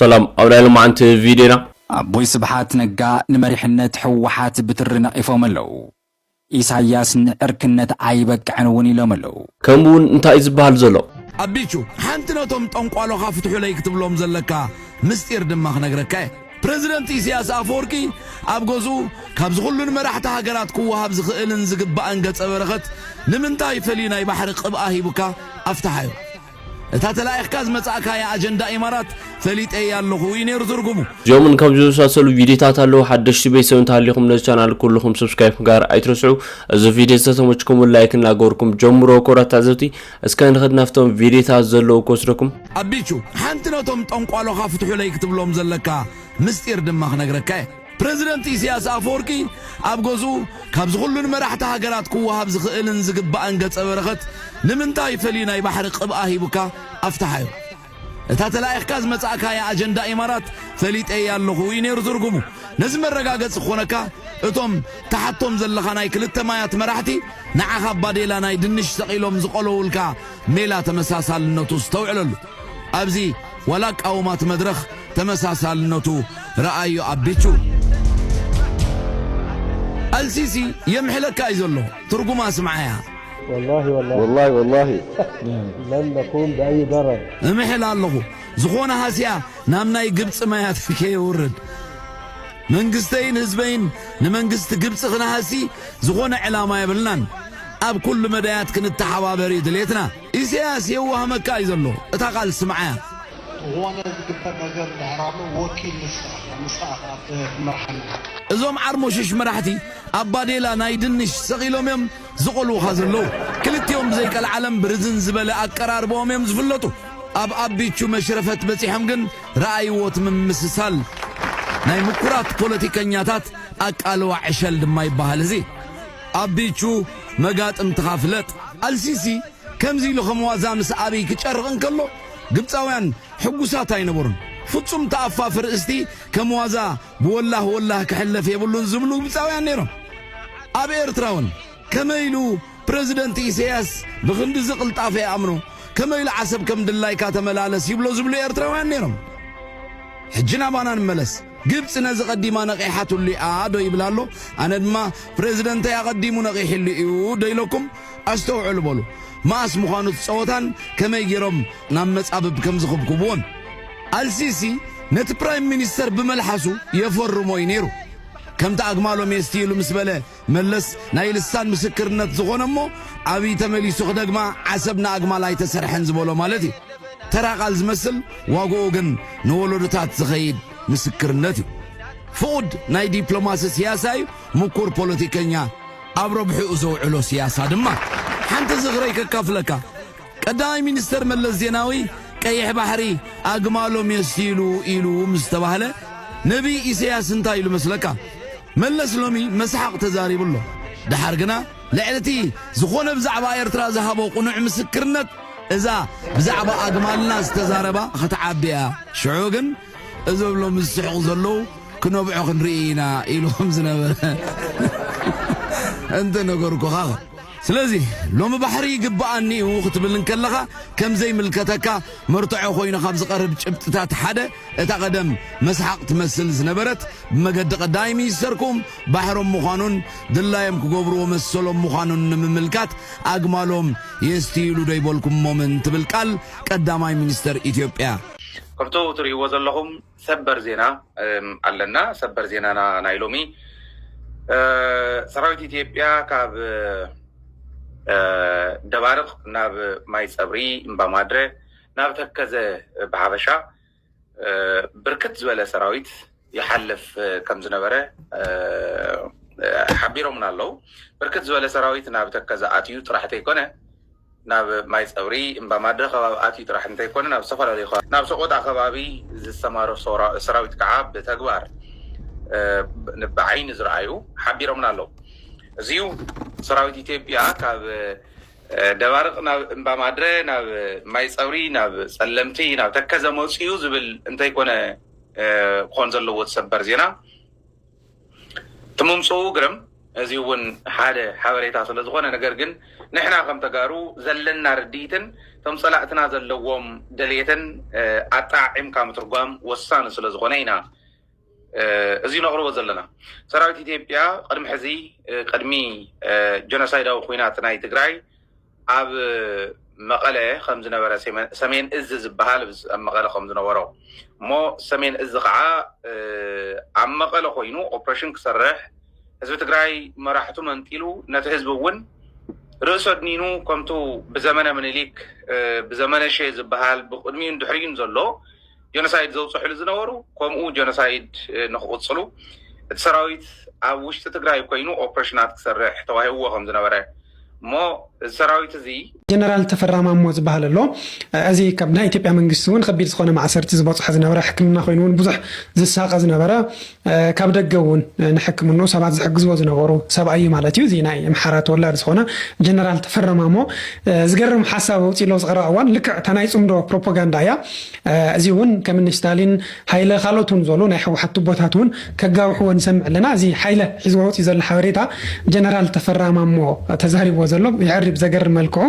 ሰላም፣ ኣብ ናይ ሎማዓንቲ ቪድዮና ኣቦይ ስብሓት ነጋ ንመሪሕነት ህወሓት ብትሪ ነቒፎም ኣለዉ። ኢሳያስ ንዕርክነት ኣይበቅዕን እውን ኢሎም ኣለዉ። ከምኡ እውን እንታይ እዩ ዝበሃል ዘሎ? ኣቢቹ፣ ሓንቲ ነቶም ጠንቋሎኻ ፍትሑለይ ክትብሎም ዘለካ ምስጢር ድማ ክነግረካ እየ። ፕረዚደንት ኢሳያስ ኣፈወርቂ ኣብ ገዝኡ ካብዚ ኩሉ ንመራሕቲ ሃገራት ክወሃብ ዝኽእልን ዝግባእን ገጸ በረኸት ንምንታይ ፈልዩ ናይ ባሕሪ ቅብኣ ሂቡካ ኣፍትሓዮ። እታ ተላኢኽካ ዝመጻእካያ ኣጀንዳ ኢማራት ፈሊጠያ ኣለኹ እዩ ነይሩ ትርጉሙ። እዚኦምን ከም ዝመሳሰሉ ቪዲዮታት ኣለዉ። ሓደሽቲ ቤተሰብ እንተሃሊኹም ነዚ ቻናል ኩልኹም ሰብስክራይብ ምግባር ኣይትረስዑ። እዚ ቪዲዮ ዝተመችኩም ላይክ እናገበርኩም ጀምሮ። ክቡራት ተዓዘብቲ እስከ ንኽድ ናብቶም ቪዲዮታት ዘለዉ ክወስደኩም። ኣቢቹ፣ ሓንቲ ነቶም ጠንቋሎኻ ፍትሑለይ ክትብሎም ዘለካ ምስጢር ድማ ክነግረካ እየ። ፕረዚደንት ኢሳያስ ኣፈወርቂ ኣብ ገዝኡ ካብዚ ኩሉ ንመራሕቲ ሃገራት ክወሃብ ዝኽእልን ዝግባእን ገጸ በረኸት ንምንታይ ፈልዩ ናይ ባሕሪ ቅብኣ ሂቡካ ኣፍትሓዮ። እታ ተላኢኽካ ዝመጻእካያ ኣጀንዳ ኢማራት ፈሊጠያ ኣለኹ እዩ ነይሩ ትርጉሙ። ነዚ መረጋገጺ ክኾነካ እቶም ትሓቶም ዘለኻ ናይ ክልተ ማያት መራሕቲ ንዓኻ ኣባዴላ ናይ ድንሽ ሰቒሎም ዝቆለውልካ ሜላ ተመሳሳልነቱ ዝተውዕለሉ። ኣብዚ ዋላ ኣቃውማት መድረኽ ተመሳሳልነቱ ረኣዮ ኣቢቹ። ኣልሲሲ የምሕለካ እዩ ዘሎ። ትርጉማ ስምዓያ። والله والله والله والله لن نقوم بأي ضرر እምሕል ኣለኹ። ዝኾነ ሃስያ ናብ ናይ ግብፂ ማያት ከየውርድ። መንግስተይን ህዝበይን ንመንግስቲ ግብፂ ክነሃሲ ዝኾነ ዕላማ የብልናን። ኣብ ኩሉ መዳያት ክንተሓባበር እዩ ድሌትና። ኢሳያስ የዋህመካ እዩ ዘሎ። እታ ቃል ስምዓያ። ዝኾነ ዝግበር ነገር እንድሕር ኣሎ ወኪል ንስኻ ኢኻ፣ ንስኻ ኢኻ ትመርሓና። እዞም ዓርሞሽሽ መራሕቲ ኣብ ባዴላ ናይ ድንሽ ሰቒሎም እዮም ዝቖልዉኻ ዘለዉ። ክልቲኦም ብዘይቀልዓለም ብርዝን ዝበለ ኣቀራርባኦም እዮም ዝፍለጡ። ኣብ ኣቢቹ መሽረፈት በጺሖም ግን ረኣይዎ እቲ ምምስሳል ናይ ምኩራት ፖለቲከኛታት ኣቃልዋ ዕሸል ድማ ይበሃል እዚ። ኣቢቹ መጋጥምትኻ ፍለጥ። ኣልሲሲ ከምዚ ኢሉ ከም ዋዛ ምስ ኣብይ ክጨርቕ እንከሎ ግብጻውያን ሕጉሳት ኣይነበሩን። ፍጹም ተኣፋፍር እስቲ ከም ዋዛ ብወላህ ወላህ ክሕለፍ የብሉን ዝብሉ ግብጻውያን ነይሮም። ኣብ ኤርትራ እውን ከመይ ኢሉ ፕረዚደንት ኢሳያስ ብኽንድዚ ቅልጣፈ ይኣምኖ፣ ከመይ ኢሉ ዓሰብ ከም ድላይካ ተመላለስ ይብሎ ዝብሉ ኤርትራውያን ነይሮም። ሕጂ ናባና ንመለስ። ግብጺ ነዚ ቀዲማ ነቒሓትሉ እያ ዶ ይብል ኣሎ? ኣነ ድማ ፕረዚደንተይ ኣቐዲሙ ነቒሕሉ እዩ ዶ ኢለኩም? ኣስተውዕሉ በሉ። መኣስ ምዃኑ እቲ ጸወታን ከመይ ገይሮም ናብ መጻብብ ከም ዝኽብክብዎን። ኣልሲሲ ነቲ ፕራይም ሚኒስተር ብመልሓሱ የፈርሞ እዩ ነይሩ። ከምቲ ኣግማሎም የስትይሉ ምስ በለ መለስ ናይ ልሳን ምስክርነት ዝኾነ እሞ ኣብይ ተመሊሱ ክደግማ ዓሰብ ንኣግማል ኣይተሰርሐን ዝበሎ ማለት እዩ። ተራ ቃል ዝመስል ዋግኡ ግን ንወለዶታት ዝኸይድ ምስክርነት እዩ። ፍቑድ ናይ ዲፕሎማሲ ስያሳ እዩ፣ ምኩር ፖለቲከኛ ኣብ ረብሕኡ ዘውዕሎ ስያሳ ድማ። ሓንቲ ዝኽረይ ከካፍለካ። ቀዳማይ ሚኒስተር መለስ ዜናዊ ቀይሕ ባሕሪ ኣግማሎም የስትይሉ ኢሉ ምስ ተባህለ ነቢይ ኢሳያስ እንታይ ኢሉ መስለካ? መለስ ሎሚ መስሓቕ ተዛሪቡ ኣሎ። ደሓር ግና ልዕሊ እቲ ዝኾነ ብዛዕባ ኤርትራ ዝሃቦ ቅኑዕ ምስክርነት እዛ ብዛዕባ ኣግማልና ዝተዛረባ ክትዓቢ እያ። ሽዑ ግን እዞም ሎሚ ዝስሕቑ ዘለዉ ክነብዖ ክንርኢ ኢና ኢሉ ከም ዝነበረ እንተነገርኩኻ። ስለዚ ሎሚ ባሕሪ ይግብኣኒ እዩ ክትብል እንከለኻ ከም ዘይምልከተካ መርትዖ ኮይኑ ካብ ዝቐርብ ጭብጥታት ሓደ እታ ቀደም መስሓቕ ትመስል ዝነበረት ብመገዲ ቀዳማይ ሚኒስተርኩም ባሕሮም ምዃኑን ድላዮም ክገብርዎ መሰሎም ምዃኑን ንምምልካት ኣግማሎም የስትይሉ ዶ ኣይበልኩሞምን ትብል ቃል ቀዳማይ ሚኒስተር ኢትዮጵያ። ከምቲ ትርእይዎ ዘለኹም ሰበር ዜና ኣለና። ሰበር ዜናና ናይ ሎሚ ሰራዊት ኢትዮጵያ ካብ ደባርቕ ናብ ማይ ፀብሪ እምባማድረ ናብ ተከዘ ብሓፈሻ ብርክት ዝበለ ሰራዊት ይሓልፍ ከም ዝነበረ ሓቢሮምና ኣለዉ። ብርክት ዝበለ ሰራዊት ናብ ተከዘ ኣትዩ ጥራሕ ተይኮነ ናብ ማይ ፀብሪ እምባማድረ ከባቢ ኣትዩ ጥራሕ እንተይኮነ ናብ ዝተፈላለዩ ናብ ሰቆጣ ከባቢ ዝሰማረ ሰራዊት ከዓ ብተግባር ብዓይኒ ዝረኣዩ ሓቢሮምና ኣለዉ። እዚዩ ሰራዊት ኢትዮጵያ ካብ ደባርቕ ናብ እምባማድረ ናብ ማይ ፀብሪ ናብ ፀለምቲ ናብ ተከዘ መፅኡ ዝብል እንተይኮነ ክኾን ዘለዎ ሰበር ዜና እቲ ምምፅኡ ግርም እዚ እውን ሓደ ሓበሬታ ስለ ዝኾነ ነገር ግን ንሕና ከም ተጋሩ ዘለና ርድኢትን እቶም ጸላእትና ዘለዎም ደልየትን ኣጣዓዒምካ ምትርጓም ወሳኒ ስለ ዝኾነ ኢና እዚ ነቕርቦ ዘለና። ሰራዊት ኢትዮጵያ ቅድሚ ሕዚ ቅድሚ ጀኖሳይዳዊ ኩናት ናይ ትግራይ ኣብ መቐለ ከም ዝነበረ ሰሜን እዝ ዝበሃል ኣብ መቐለ ከም ዝነበሮ እሞ ሰሜን እዝ ከዓ ኣብ መቐለ ኮይኑ ኦፕሬሽን ክሰርሕ ህዝቢ ትግራይ መራሕቱ መንጢሉ ነቲ ህዝቢ እውን ርእሱ ኣድኒኑ ከምቱ ብዘመነ ምኒሊክ ብዘመነ ሼ ዝበሃል ብቅድሚኡን ድሕሪኡን ዘሎ ጀኖሳይድ ዘውፅሕሉ ዝነበሩ ከምኡ ጀኖሳይድ ንክቕፅሉ እቲ ሰራዊት ኣብ ውሽጢ ትግራይ ኮይኑ ኦፕሬሽናት ክሰርሕ ተዋሂብዎ ከም ዝነበረ እሞ እዚ ሰራዊት እዚ ጀነራል ተፈራ ማሞ ዝበሃል ኣሎ። እዚ ካብ ናይ ኢትዮጵያ መንግስቲ እውን ከቢድ ዝኾነ ማእሰርቲ ዝበፅሖ ዝነበረ ሕክምና ኮይኑ እውን ብዙሕ ዝሳቐ ዝነበረ ካብ ደገ እውን ንሕክምንኡ ሰባት ዝሕግዝዎ ዝነበሩ ሰብኣይ ማለት እዩ። እዚ ናይ ኣምሓራ ተወላዲ ዝኾነ ጀነራል ተፈራ ማሞ ዝገርም ሓሳብ ኣውፂእሎ ዝቐረበ እዋን ልክዕ እታ ናይ ፅምዶ ፕሮፓጋንዳ እያ። እዚ እውን ከም እኒ ስታሊን፣ ሃይለ ካልኦት እውን ዝበሉ ናይ ህወሓት ቱቦታት እውን ከጋውሕዎ ንሰምዕ ኣለና። እዚ ሃይለ ሒዝዎ ኣውፂኡ ዘሎ ሓበሬታ ጀነራል ተፈራ ማሞ ተዛሪብዎ ዘሎ የዕሪ ብዘገርም መልክዑ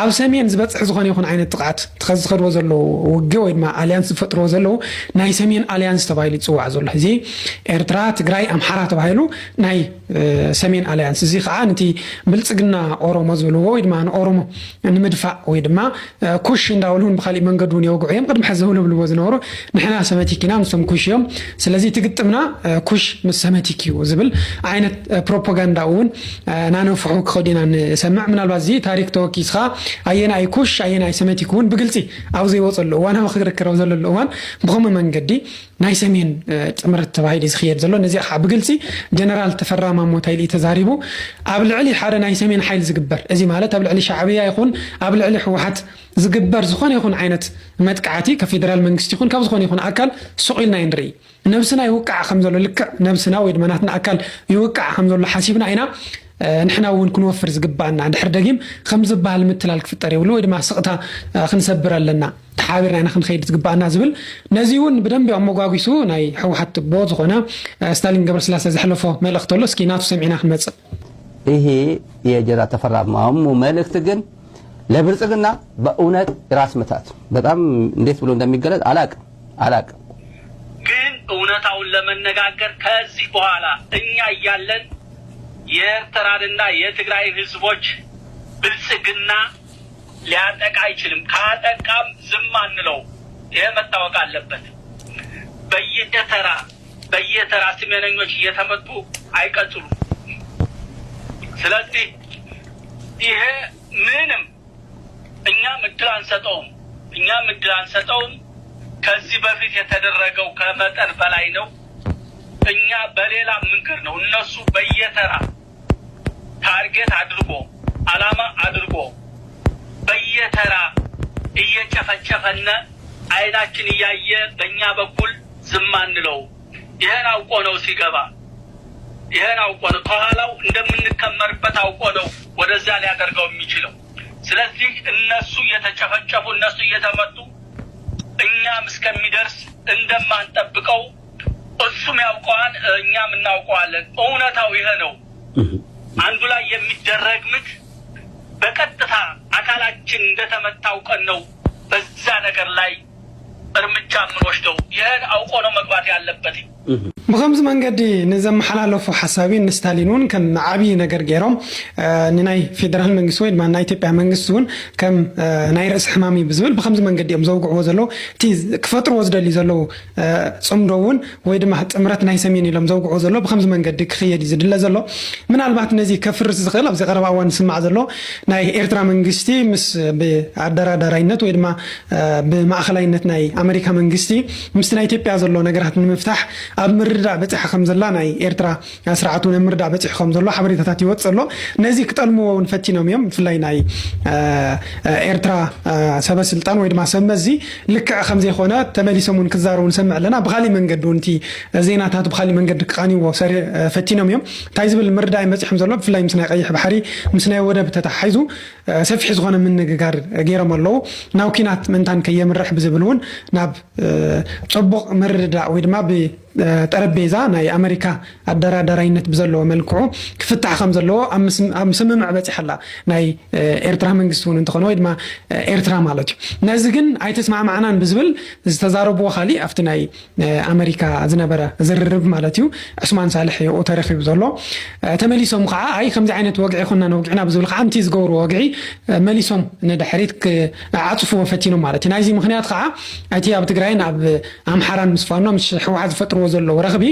ኣብ ሰሜን ዝበፅሕ ዝኾነ ይኹን ዓይነት ጥቕዓት እቲ ኸዚ ዝኸድዎ ዘለዉ ውግእ ወይ ድማ ኣልያንስ ዝፈጥርዎ ዘለዉ ናይ ሰሜን ኣልያንስ ተባሂሉ ይፅዋዕ ዘሎ ሕዚ ኤርትራ ትግራይ ኣምሓራ ተባሂሉ ናይ ሰሜን ኣልያንስ እዚ ከዓ ነቲ ብልፅግና ኦሮሞ ዝብልዎ ወይ ድማ ንኦሮሞ ንምድፋእ ወይ ድማ ኩሽ እንዳበሉ እውን ብካሊእ መንገዲ እውን የውግዑ እዮም ቅድሚ ሕዚ ዝብልብልዎ ዝነበሩ ንሕና ሰመቲክ ኢና ንሶም ኩሽ እዮም ስለዚ እቲ ግጥምና ኩሽ ምስ ሰመቲክ እዩ ዝብል ዓይነት ፕሮፓጋንዳ እውን ናነፍሑ ክኸዱ ኢና ንሰምዕ ምናልባት እዚ ታሪክ ተወኪስኻ ኣየናይ ኩሽ ኣየናይ ሰመቲክ እውን ብግልፂ ኣብ ዘይወፀሉ እዋን ኣብ ክርክር ኣብ ዘለሉ እዋን ብኸምኡ መንገዲ ናይ ሰሜን ጥምረት ተባሂሉ ዝኽየድ ዘሎ ነዚኣ ከዓ ብግልፂ ጀነራል ተፈራ ማሞ እንታይ ኢሉ ተዛሪቡ ኣብ ልዕሊ ሓደ ናይ ሰሜን ሓይል ዝግበር እዚ ማለት ኣብ ልዕሊ ሻዕብያ ይኹን ኣብ ልዕሊ ህወሓት ዝግበር ዝኾነ ይኹን ዓይነት መጥቃዕቲ ካብ ፌደራል መንግስቲ ይኹን ካብ ዝኾነ ይኹን ኣካል ሱቕ ኢልና ንርኢ ነብስና ይውቃዕ ከም ዘሎ ልክዕ ነብስና ወይ ድማ ናትና ኣካል ይውቃዕ ከም ዘሎ ሓሲብና ኢና ንሕና እውን ክንወፍር ዝግባኣና ድሕር ደጊም ከም ዝበሃል ምትላል ክፍጠር የብሉ ወይ ድማ ስቕታ ክንሰብር ኣለና ተሓቢርና ኢና ክንኸይድ ዝግባኣና ዝብል ነዚ እውን ብደንቢ ኣመጓጒሱ ናይ ህወሓት ቦ ዝኾነ ስታሊን ገብረስላሴ ዘሕለፎ መልእኽቲ ኣሎ እስኪ ናቱ ሰሚዕና ክንመፅእ ይሄ የጀራ ተፈራ ማሞ መልእክት ግን ለብልጽግና በእውነት ራስ ምታት በጣም እንዴት ብሎ እንደሚገለጽ አላቅም አላቅም። ግን እውነታውን ለመነጋገር ከዚህ በኋላ እኛ እያለን የኤርትራንና የትግራይን ህዝቦች ብልጽግና ሊያጠቃ አይችልም። ካጠቃም ዝም አንለው። ይሄ መታወቅ አለበት። በየተራ በየተራ ስሜነኞች እየተመቱ አይቀጥሉም። ስለዚህ ይሄ ምንም እኛም እድል አንሰጠውም፣ እኛም እድል አንሰጠውም። ከዚህ በፊት የተደረገው ከመጠን በላይ ነው። እኛ በሌላ መንገድ ነው፣ እነሱ በየተራ ታርጌት አድርጎ አላማ አድርጎ በየተራ እየጨፈጨፈነ አይናችን እያየ በእኛ በኩል ዝም አንለው። ይህን አውቆ ነው ሲገባ፣ ይህን አውቆ ነው ከኋላው እንደምንከመርበት አውቆ ነው ወደዚያ ሊያደርገው የሚችለው። ስለዚህ እነሱ እየተጨፈጨፉ እነሱ እየተመቱ እኛም እስከሚደርስ እንደማንጠብቀው እሱም ያውቀዋል፣ እኛም እናውቀዋለን። እውነታው ይሄ ነው። አንዱ ላይ የሚደረግ ምት በቀጥታ አካላችን እንደተመታ አውቀን ነው በዛ ነገር ላይ እርምጃ የምንወስደው። ይህን አውቆ ነው መግባት ያለበት። ብኸምዚ መንገዲ ንዘመሓላለፎ ሓሳቢ ንስታሊን እውን ከም ዓብዪ ነገር ገይሮም ንናይ ፌደራል መንግስቲ ወይ ድማ ናይ ኢትዮጵያ መንግስቲ እውን ከም ናይ ርእሲ ሕማም እዩ ብዝብል ብኸምዚ መንገዲ እዮም ዘውግዕዎ ዘለዉ እቲ ክፈጥርዎ ዝደልዩ ዘለዉ ፅምዶ እውን ወይ ድማ ጥምረት ናይ ሰሜን ኢሎም ዘውግዕዎ ዘሎ ብኸምዚ መንገዲ ክኽየድ እዩ ዝድለ ዘሎ ምናልባት ነዚ ከፍርስ ዝኽእል ኣብዚ ቀረባ እዋን ዝስማዕ ዘሎ ናይ ኤርትራ መንግስቲ ምስ ብኣደራዳራይነት ወይ ድማ ብማእኸላይነት ናይ ኣመሪካ መንግስቲ ምስቲ ናይ ኢትዮጵያ ዘሎ ነገራት ንምፍታሕ ኣብ ምርድዳእ በፂሓ ከም ዘላ ናይ ኤርትራ ስርዓት እውን ኣብ ምርዳእ በፂሑ ከም ዘሎ ሓበሬታታት ይወፅእ ኣሎ። ነዚ ክጠልምዎ እውን ፈቲኖም እዮም። ብፍላይ ናይ ኤርትራ ሰበ ስልጣን ወይ ድማ ሰብ መዚ ልክዕ ከም ዘይኮነ ተመሊሶም እውን ክዛረቡ ንሰምዕ ኣለና። ብካሊእ መንገዲ እውን እቲ ዜናታት ብካሊእ መንገዲ ክቃንይዎ ፈቲኖም እዮም። እንታይ ዝብል ምርዳእ እዩ መፂሖም ዘሎ ብፍላይ ምስ ናይ ቀይሕ ባሕሪ ምስ ናይ ወደብ ተተሓሒዙ ሰፊሕ ዝኾነ ምንግጋር ገይሮም ኣለዉ። ናብ ኲናት ምእንታን ከየምርሕ ብዝብል እውን ናብ ፅቡቕ ምርድዳእ ወይ ድማ ጠረጴዛ ናይ ኣመሪካ ኣደራዳራይነት ብዘለዎ መልክዑ ክፍታሕ ከም ዘለዎ ኣብ ስምምዕ በፂሓ ኣላ ናይ ኤርትራ መንግስቲ እውን እንተኾነ ወይ ድማ ኤርትራ ማለት እዩ። ነዚ ግን ኣይተስማዕማዕናን ብዝብል ዝተዛረብዎ ካሊእ ኣብቲ ናይ ኣመሪካ ዝነበረ ዝርርብ ማለት እዩ። ዕስማን ሳልሕ ይኡ ተረኺቡ ዘሎ። ተመሊሶም ከዓ ኣይ ከምዚ ዓይነት ወግዒ ኮና ነውግዕና ብዝብል ከዓ ምቲ ዝገብሩ ወግዒ መሊሶም ንድሕሪት ክዓፅፍዎ ፈቲኖም ማለት እዩ። ናይዚ ምክንያት ከዓ እቲ ኣብ ትግራይን ኣብ ኣምሓራን ምስፋኖ ምስ ህወሓት ዝፈጥርዎ ዘለዉ ረኽቢ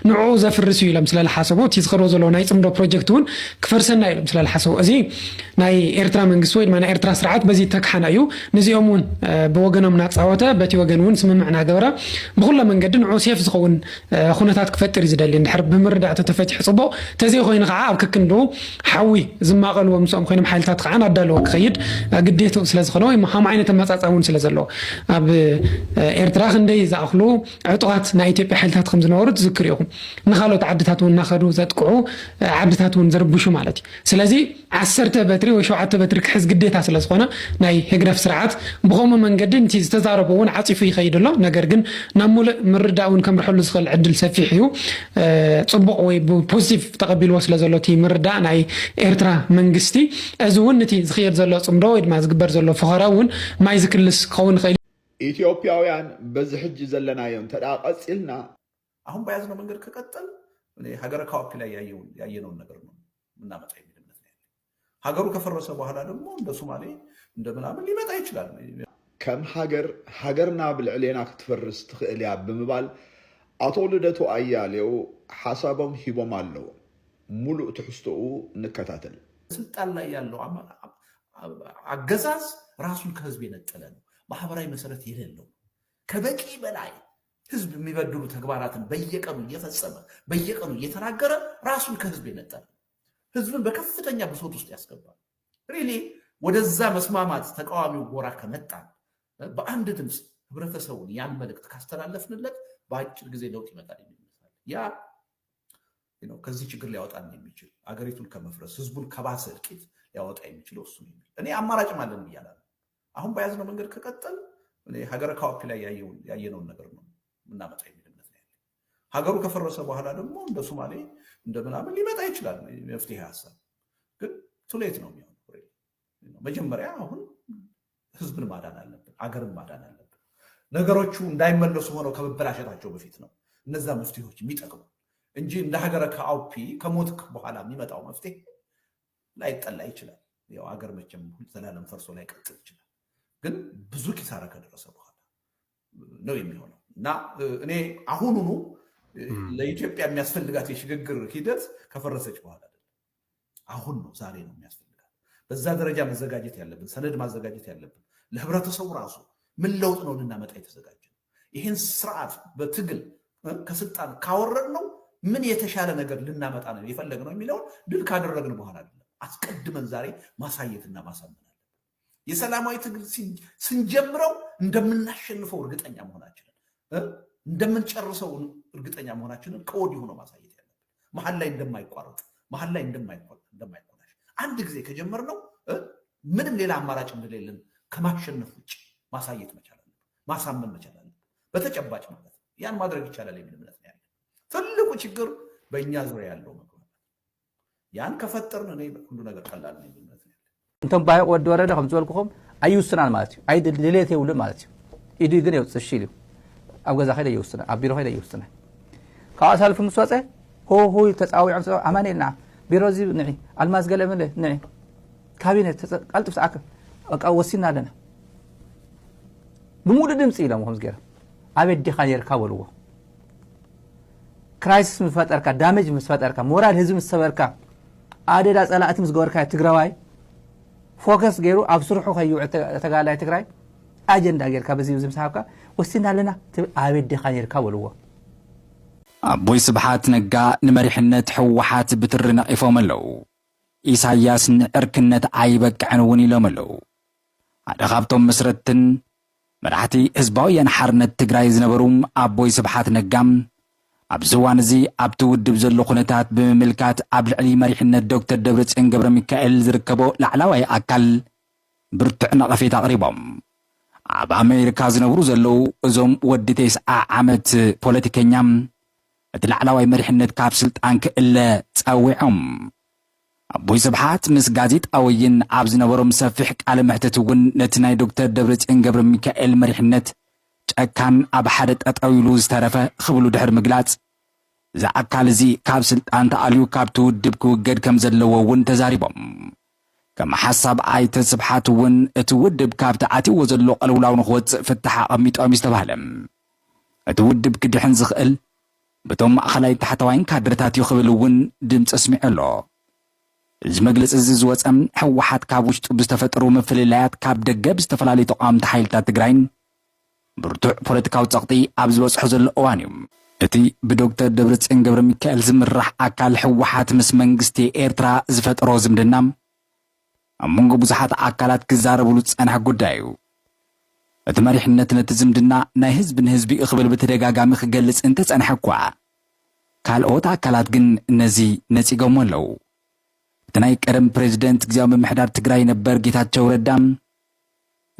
ንዕኡ ዘፍርስ እዩ ኢሎም ስለዝሓሰቡ እቲ ዝኸድዎ ዘለዎ ናይ ፅምዶ ፕሮጀክት እውን ክፈርሰና ኢሎም ስለዝሓሰቡ እዚ ናይ ኤርትራ መንግስቲ ወይ ድማ ናይ ኤርትራ ስርዓት በዚ ተክሓና እዩ። ንዚኦም እውን ብወገኖም እናፃወተ በቲ ወገን እውን ስምምዕ እናገበረ ብኩሎ መንገዲ ንዑ ሴፍ ዝኸውን ኩነታት ክፈጥር እዩ ዝደሊ። እንድሕር ብምርዳእ ተተፈቲሑ ፅቡቕ፣ ተዘይኮይኑ ከዓ ኣብ ክክንድኡ ሓዊ ዝማቐልዎ ምስኦም ኮይኖም ሓይልታት ከዓ እናዳለወ ክኸይድ ግዴትኡ ስለዝኾነ ወይ ከም ዓይነት ኣመፃፅኣ እውን ስለዘለዎ ኣብ ኤርትራ ክንደይ ዝኣኽሉ ዕጡቓት ናይ ኢትዮጵያ ሓይልታት ከም ዝነበሩ ትዝክር ኢኹም። ንካልኦት ዓድታት እውን እናኸዱ ዘጥቅዑ ዓድታት እውን ዝርብሹ ማለት እዩ። ስለዚ ዓሰርተ በትሪ ወይ ሸውዓተ በትሪ ክሕዝ ግዴታ ስለዝኾነ ናይ ህግደፍ ስርዓት ብኸምኡ መንገዲ ነቲ ዝተዛረቦ እውን ዓፂፉ ይኸይድ ኣሎ። ነገር ግን ናብ ሙሉእ ምርዳእ እውን ከምርሐሉ ዝኽእል ዕድል ሰፊሕ እዩ። ፅቡቕ ወይ ብፖዚቲቭ ተቐቢልዎ ስለዘሎ እቲ ምርዳእ ናይ ኤርትራ መንግስቲ እዚ እውን ነቲ ዝኽየድ ዘሎ ፅምዶ ወይ ድማ ዝግበር ዘሎ ፈኸራ እውን ማይ ዝክልስ ክኸውን ይኽእል። ኢትዮጵያውያን በዚ ሕጂ ዘለናዮ እንተ ቀፂልና አሁን በያዝነው መንገድ ከቀጠል እኔ ሀገረ ካኦፒ ላይ ያየውን- ያየነውን ነገር ነው የምናመጣ የሚል እምነት ነው ያለኝ። ሀገሩ ከፈረሰ በኋላ ደግሞ እንደ ሶማሌ እንደ ምናምን ሊመጣ ይችላል። ከም ሃገር ሃገርና ብልዕሌና ክትፈርስ ትኽእል እያ ብምባል ኣቶ ልደቱ ኣያሌው ሓሳቦም ሂቦም ኣለዉ። ሙሉእ ትሕዝቶኡ ንከታተል። ስልጣን ላይ ያለው አገዛዝ ራሱን ከህዝብ የነጠለ ነው። ማህበራዊ መሰረት የሌለው ከበቂ በላይ ህዝብ የሚበድሉ ተግባራትን በየቀኑ እየፈጸመ በየቀኑ እየተናገረ ራሱን ከህዝብ የነጠለ ህዝብን በከፍተኛ ብሶት ውስጥ ያስገባል። ሪሊ ወደዛ መስማማት ተቃዋሚው ጎራ ከመጣን በአንድ ድምፅ ህብረተሰቡን ያን መልእክት ካስተላለፍንለት በአጭር ጊዜ ለውጥ ይመጣል የሚል ይመስላል። ያ ነው ከዚህ ችግር ሊያወጣን የሚችል አገሪቱን ከመፍረስ ህዝቡን ከባሰ እልቂት ሊያወጣ የሚችለው እሱ ነው የሚል እኔ አማራጭም አለን ብያለሁ። አሁን በያዝነው መንገድ ከቀጠል እኔ ሀገረ ካኦፒ ላይ ያየውን- ያየነውን ነገር ነው የምናመጣ የሚል እምነት ነው ያለኝ። ሀገሩ ከፈረሰ በኋላ ደግሞ እንደ ሶማሌ እንደ ምናምን ሊመጣ ይችላል መፍትሄ ሀሳብ ግን ቱሌት ነው የሚሆነው። መጀመሪያ አሁን ህዝብን ማዳን አለብን፣ አገርን ማዳን አለብን። ነገሮቹ እንዳይመለሱ ሆነው ከመበላሸታቸው በፊት ነው እነዛ መፍትሄዎች የሚጠቅሙ እንጂ እንደ ሀገረ ከአውፒ ከሞትክ በኋላ የሚመጣው መፍትሄ ላይጠላ ይችላል። ያው አገር መቼም ሁሉ ዘላለም ፈርሶ ላይቀጥል ይችላል። ግን ብዙ ኪሳራ ከደረሰ በኋላ ነው የሚሆነው እና እኔ አሁኑኑ ለኢትዮጵያ የሚያስፈልጋት የሽግግር ሂደት ከፈረሰች በኋላ አይደለም። አሁን ነው፣ ዛሬ ነው የሚያስፈልጋት። በዛ ደረጃ መዘጋጀት ያለብን፣ ሰነድ ማዘጋጀት ያለብን፣ ለህብረተሰቡ ራሱ ምን ለውጥ ነው ልናመጣ የተዘጋጀነው? ይህን ስርዓት በትግል ከስልጣን ካወረድነው ምን የተሻለ ነገር ልናመጣ ነው የፈለግነው የሚለውን ድል ካደረግን በኋላ አይደለም፣ አስቀድመን ዛሬ ማሳየትና ማሳመን አለብን። የሰላማዊ ትግል ስንጀምረው እንደምናሸንፈው እርግጠኛ መሆናችንን እንደምንጨርሰው እርግጠኛ መሆናችንን ከወዲሁ ነው ማሳየት ያለብን። መሀል ላይ እንደማይቋረጥ፣ መሀል ላይ እንደማይኮላሽ፣ አንድ ጊዜ ከጀመርነው ምንም ሌላ አማራጭ እንደሌለን ከማሸነፍ ውጭ ማሳየት መቻል አለብን፣ ማሳመን መቻል አለብን በተጨባጭ ማለት ነው። ያን ማድረግ ይቻላል የሚል እምነት ነው ያለኝ። ትልቁ ችግር በእኛ ዙሪያ ያለው መግባባት። ያን ከፈጠርን እኔ ሁሉ ነገር ቀላል ነው የሚል እምነት ነው ያለኝ። እንቶም ባይቕ ወዲ ወረደ ከም ዝበልኩኹም ኣይውስናን ማለት እዩ። ኣይ ድሌት የብሉን ማለት እዩ። ኢዱ ግን የውፅእ እሺ ኢሉ ኣብ ገዛ ከይደ ይውስና ኣብ ቢሮ ከይደ ይውስና ካብ ኣሳልፉ ምስ ወፀ ሆ ሆ ተፃዊዖም ኣማን ኢልና ቢሮ እዚ ንዒ ኣልማዝ ገለ ምለ ንዒ ካቢነ ቀልጥፍ ተኣክብ በቃ ወሲና ኣለና ብሙሉ ድምፂ ኢሎም ከምዚ ገይሮም ኣበይ ዲኻ ነርካ በልዎ ክራይሲስ ምስ ፈጠርካ ዳሜጅ ምስ ፈጠርካ ሞራል ህዝቢ ምስ ሰበርካ ኣደዳ ፀላእቲ ምስ ገበርካዮ ትግራዋይ ፎከስ ገይሩ ኣብ ስርሑ ከይውዕል ተጋዳላይ ትግራይ ኣጀንዳ ጌርካ በዚ በዚ ምስ ሃብካ ወሲና ኣለና ትብል ኣበይ ዲኻ ኔርካ በልዎ። ኣቦይ ስብሓት ነጋ ንመሪሕነት ህወሓት ብትሪ ነቒፎም ኣለዉ። ኢሳያስ ንዕርክነት ኣይበቅዕን እውን ኢሎም ኣለዉ። ሓደ ካብቶም መስረትትን መራሕቲ ህዝባዊ ወያነ ሓርነት ትግራይ ዝነበሩ ኣቦይ ስብሓት ነጋ ኣብዚ እዋን እዚ ኣብቲ ውድብ ዘሎ ኩነታት ብምምልካት ኣብ ልዕሊ መሪሕነት ዶክተር ደብረፅዮን ገብረሚካኤል ዝርከቦ ላዕላዋይ ኣካል ብርቱዕ ነቐፌታ ኣቕሪቦም። ኣብ ኣሜሪካ ዝነብሩ ዘለዉ እዞም ወዲ ተስዓ ዓመት ፖለቲከኛ እቲ ላዕላዋይ መሪሕነት ካብ ስልጣን ክእለ ጸዊዖም። ኣቦይ ስብሓት ምስ ጋዜጣውይን ኣብ ዝነበሮም ሰፊሕ ቃለ መሕትት እውን ነቲ ናይ ዶክተር ደብረጽዮን ገብረ ሚካኤል መሪሕነት ጨካን ኣብ ሓደ ጠጠው ኢሉ ዝተረፈ ክብሉ ድሕሪ ምግላጽ፣ እዚ ኣካል እዚ ካብ ስልጣን ተኣልዩ ካብቲ ውድብ ክውገድ ከም ዘለዎ እውን ተዛሪቦም። ከም ሓሳብ ኣይተ ስብሓት እውን እቲ ውድብ ካብቲ ኣትይዎ ዘሎ ቅልውላው ንክወጽእ ፍታሕ ኣቐሚጦም እዩ ዝተባህለ። እቲ ውድብ ክድሕን ዝኽእል በቶም ማእኸላይን ታሕተዋይን ካድረታት እዩ ክብል እውን ድምፂ ኣስሚዑ ኣሎ። እዚ መግለፂ እዚ ዝወፀ ህወሓት ካብ ውሽጡ ብዝተፈጠሩ ምፍልላያት ካብ ደገ ብዝተፈላለዩ ተቃወምቲ ሓይልታት ትግራይን ብርቱዕ ፖለቲካዊ ፀቕጢ ኣብ ዝበፅሖ ዘሎ እዋን እዩ። እቲ ብዶክተር ደብረፅዮን ገብረ ሚካኤል ዝምራሕ ኣካል ህወሓት ምስ መንግስቲ ኤርትራ ዝፈጠሮ ዝምድና ኣብ መንጎ ብዙሓት ኣካላት ክዛረብሉ ዝጸንሐ ጉዳይ እዩ። እቲ መሪሕነት ነቲ ዝምድና ናይ ህዝቢ ንህዝቢ እዩ ክብል ብተደጋጋሚ ክገልጽ እንተጸንሐ እኳ፣ ካልኦት ኣካላት ግን ነዚ ነጺጎሞ ኣለዉ። እቲ ናይ ቀደም ፕሬዝደንት ግዝያዊ ምምሕዳር ትግራይ ነበር ጌታቸው ረዳ፣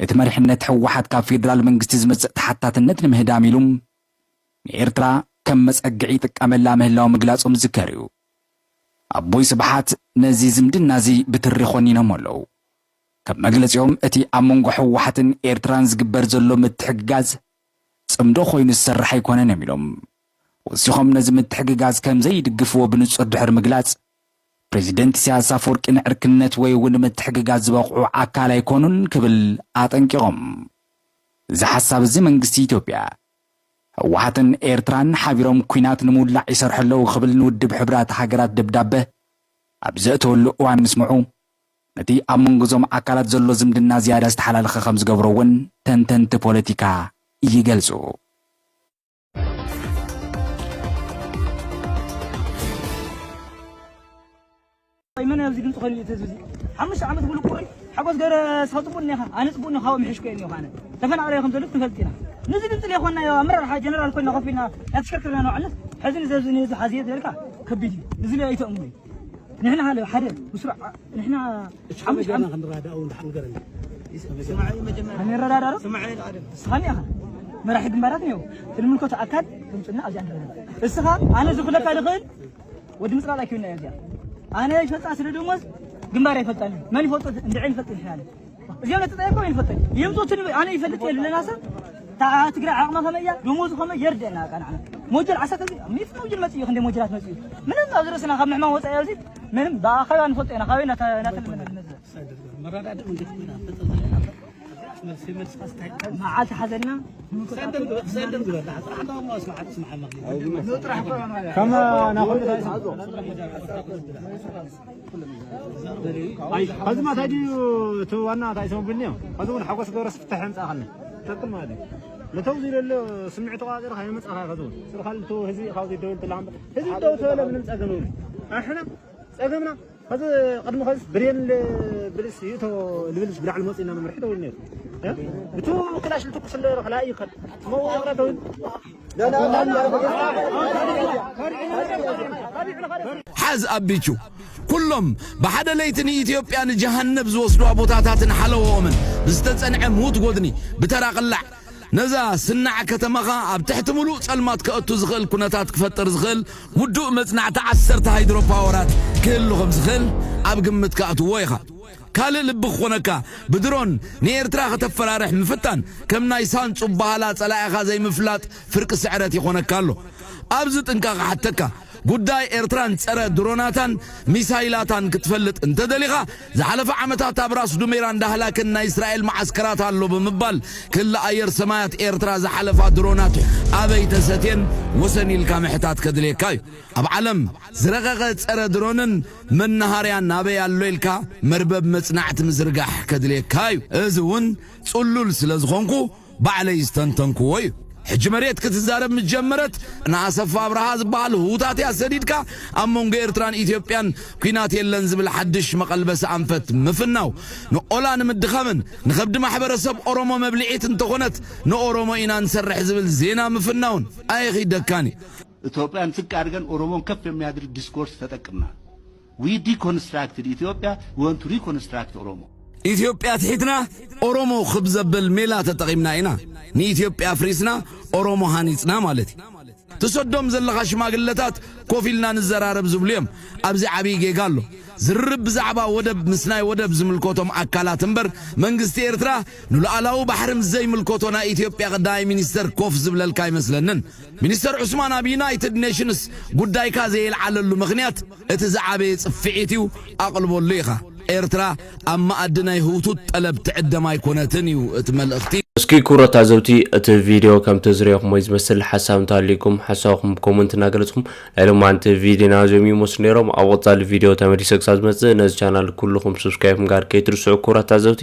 እቲ መሪሕነት ህወሓት ካብ ፌደራል መንግስቲ ዝመጽእ ተሓታትነት ንምህዳም ኢሉ ንኤርትራ ከም መጸግዒ ይጥቀመላ ምህላው ምግላጾም ዝዝከር እዩ። ኣቦይ ስብሓት ነዚ ዝምድና እዚ ብትሪ ኮኒኖም ኣለዉ። ከም መግለጺኦም እቲ ኣብ መንጎ ህወሓትን ኤርትራን ዝግበር ዘሎ ምትሕግጋዝ ጽምዶ ኮይኑ ዝሰርሕ ኣይኮነን እዮም ኢሎም። ወሲኾም ነዚ ምትሕግጋዝ ከም ዘይድግፍዎ ብንጹር ድሕሪ ምግላጽ፣ ፕሬዚደንት ኢሳያስ ኣፈወርቂ ንዕርክነት ወይ እውን ንምትሕግጋዝ ዝበቕዑ ኣካል ኣይኮኑን ክብል ኣጠንቂቖም። እዚ ሓሳብ እዚ መንግስቲ ኢትዮጵያ፣ ህወሓትን ኤርትራን ሓቢሮም ኲናት ንምውላዕ ይሰርሑ ኣለዉ ክብል ንውድብ ሕብራት ሃገራት ደብዳበ ኣብ ዘእተወሉ እዋን ምስምዑ፣ ነቲ ኣብ መንጎ እዞም ኣካላት ዘሎ ዝምድና ዝያዳ ዝተሓላለኸ ከም ዝገብሮ እውን ተንተንቲ ፖለቲካ ይገልጹ። መን ኣብዚ ድምፂ ኮይኑ እቲ ህዝቢ እዚ ሓሙሽተ ዓመት ሙሉእ ቁሪ ሓጎስ ገረ ስኻ ፅቡቅ እኒኻ ኣነ ፅቡቅ እኒኻ ካብኦም ምሕሽኮ እኒኻ ኣነ ተፈናቅለ ከም ዘሎ ትፈልጥ ኢና። ነዚ ድምፂ ለይኮና ኣመራርሓ ጀነራል ኮይና ኮፍ ኢልና ያተሽከርከርና ንባዕልና ሕዚ ንዚ ህዝቢ ንህዝቢ ሓዝየ ትበልካ ከቢድ እዩ። እዚ ላይ ኣይተእምኑ ንሕና ሓደ ሓደ ምስሩ ንሕና ሓሙሽተ ዓመት ኣንረዳዳ ዶ ስኻኒ ኢኻ መራሒ ግንባራት ነው ትልምልከቱ ኣካል ትምፅና ኣብዚኣ ንረዳዳ እስኻ ኣነ ዝኽለካ ዝኽእል ወዲ ምፅላል ኣይክብና እያ እዚኣ ኣነ ይፈልጣ ስለ ደሞዝ ግንባር ኣይፈልጣን መን ይፈልጦ እንድዐ ይፈልጥ ይሓለ እዚኦም ነተጠየቆ ይፈልጠን ይምፁ ትንብ ኣነ ይፈልጥ የለ ለናሰ ትግራይ ዓቕማ ከመይ እያ ደሞዙ ከመይ የርድአና ቃ ንዓና ሞጀል ዓሰርተ ሚእቲ ሞጀል መፅኡ ክንደ ሞጀላት መፅኡ ምንም ኣብዚ ርእስና ካብ ምሕማም ወፃኢ ኣብዚ ምንም ብኣኻቢ ንፈልጦ ኢና ካበይ እናተለመደ ዝመፅእ መዓልቲ ሓዘና ከም ናኹሉ ከዚ ማታይ ድዩ እቲ ዋና እንታይ ሰሙ ብልኒ እዮም ከዚ እውን ሓጎስ ገብረስ ፍታሕ የምፃእኸኒ ትክክል ማለት እዩ ነቶም ዝለሎ ስምዒት ተቋፂርካ የመፃእኻ ከዚ እውን ስልካ ህዝቢ ኢኻ ደውል ትላምበር ህዝቢ ደው ተበለ ምንም ፀገም የብሉ ኣሕና ፀገምና ከዚ ቅድሚ ከዚ ብሬን ብልስ ይእቶ ልብልስ ብላዕሊ መፂና መምርሒ ደውል ነይሩ እቱ ክላሽ ልትኩስ እንደ ረኽላ ይኸል መወቅረተውን ሓዝ ኣቢቹ ኩሎም ብሓደ ለይቲ ንኢትዮጵያ ንጀሃነብ ዝወስድዋ ቦታታትን ሓለዎኦምን ብዝተጸንዐ ምዉት ጎድኒ ብተራ ቅላዕ ነዛ ስናዕ ከተማኻ ኣብ ትሕቲ ምሉእ ጸልማት ከእቱ ዝኽእል ኩነታት ክፈጥር ዝኽእል ውዱእ መጽናዕቲ ዓሰርተ ሃይድሮ ፓወራት ክህሉ ከም ዝኽእል ኣብ ግምት ከእትዎ ኢኻ። ካልእ ልቢ ክኾነካ ብድሮን ንኤርትራ ከተፈራርሕ ምፍታን ከም ናይ ሳንጹ በሃላ ጸላኢኻ ዘይምፍላጥ ፍርቂ ስዕረት ይኾነካ ኣሎ። ኣብዚ ጥንቃቕ እሓተካ። ጉዳይ ኤርትራን ጸረ ድሮናታን ሚሳይላታን ክትፈልጥ እንተደሊኻ ዝሓለፈ ዓመታት ኣብ ራስ ዱሜራ እንዳህላክን ናይ እስራኤል መዓስከራት ኣሎ ብምባል ክሊ ኣየር ሰማያት ኤርትራ ዝሓለፋ ድሮናት ኣበይ ተሰትየን ወሰን ኢልካ ምሕታት ከድልየካ እዩ። ኣብ ዓለም ዝረቐቐ ጸረ ድሮንን መናሃርያን ኣበይ ኣሎ ኢልካ መርበብ መጽናዕቲ ምዝርጋሕ ከድልየካ እዩ። እዚ እውን ጽሉል ስለ ዝኾንኩ ባዕለይ ዝተንተንክዎ እዩ። ሕጂ መሬት ክትዛረብ ምስ ጀመረት ንኣሰፋ ኣብርሃ ዝበሃል ህውታትያ ሰዲድካ ኣብ መንጎ ኤርትራን ኢትዮጵያን ኲናት የለን ዝብል ሓድሽ መቐልበሲ ኣንፈት ምፍናው ንኦላ ንምድኻምን ንኸብዲ ማሕበረሰብ ኦሮሞ መብልዒት እንተኾነት ንኦሮሞ ኢና ንሰርሕ ዝብል ዜና ምፍናውን ኣየኺደካን እዩ። ኢትዮጵያን ዝቅ አድርገን ኦሮሞን ከፍ የሚያደርግ ዲስኮርስ ተጠቅመናል። We deconstructed Ethiopia, we want to reconstruct Oromo. ኢትዮጵያ ትሒትና ኦሮሞ ክብ ዘብል ሜላ ተጠቒምና ኢና ንኢትዮጵያ ኣፍሪስና ኦሮሞ ሃኒፅና ማለት እዩ። ትሰዶም ዘለኻ ሽማግለታት ኮፍ ኢልና ንዘራረብ ዝብሉ እዮም። ኣብዚ ዓብዪ ጌጋ ኣሎ። ዝርርብ ብዛዕባ ወደብ ምስ ናይ ወደብ ዝምልከቶም ኣካላት እምበር መንግስቲ ኤርትራ ንሉዓላዊ ባሕሪ ምስ ዘይምልከቶ ናይ ኢትዮጵያ ቀዳማይ ሚኒስተር ኮፍ ዝብለልካ ኣይመስለንን። ሚኒስተር ዑስማን ኣብ ዩናይትድ ኔሽንስ ጉዳይካ ዘየልዓለሉ ምኽንያት እቲ ዝዓበየ ጽፍዒት እዩ። ኣቕልበሉ ኢኻ። ኤርትራ ኣብ መኣዲ ናይ ህውቱት ጠለብ ትዕደም ኣይኮነትን እዩ እቲ መልእኽቲ። እስኪ ክቡራት ታዘብቲ እቲ ቪድዮ ከምቲ ዝሪኦኹሞ ዝመስል ሓሳብ እንተሃልዩኩም ሓሳብኩም ኮመንት እናገለፅኩም ናይ ሎማንቲ ቪድዮና እዚኦም ይመስሉ ነይሮም። ኣብ ቀፃሊ ቪድዮ ተመሊሰ ክሳብ ዝመፅእ ነዚ ቻናል ኩልኹም subscribe ምግባር ከይትርስዑ ክቡራት ታዘብቲ።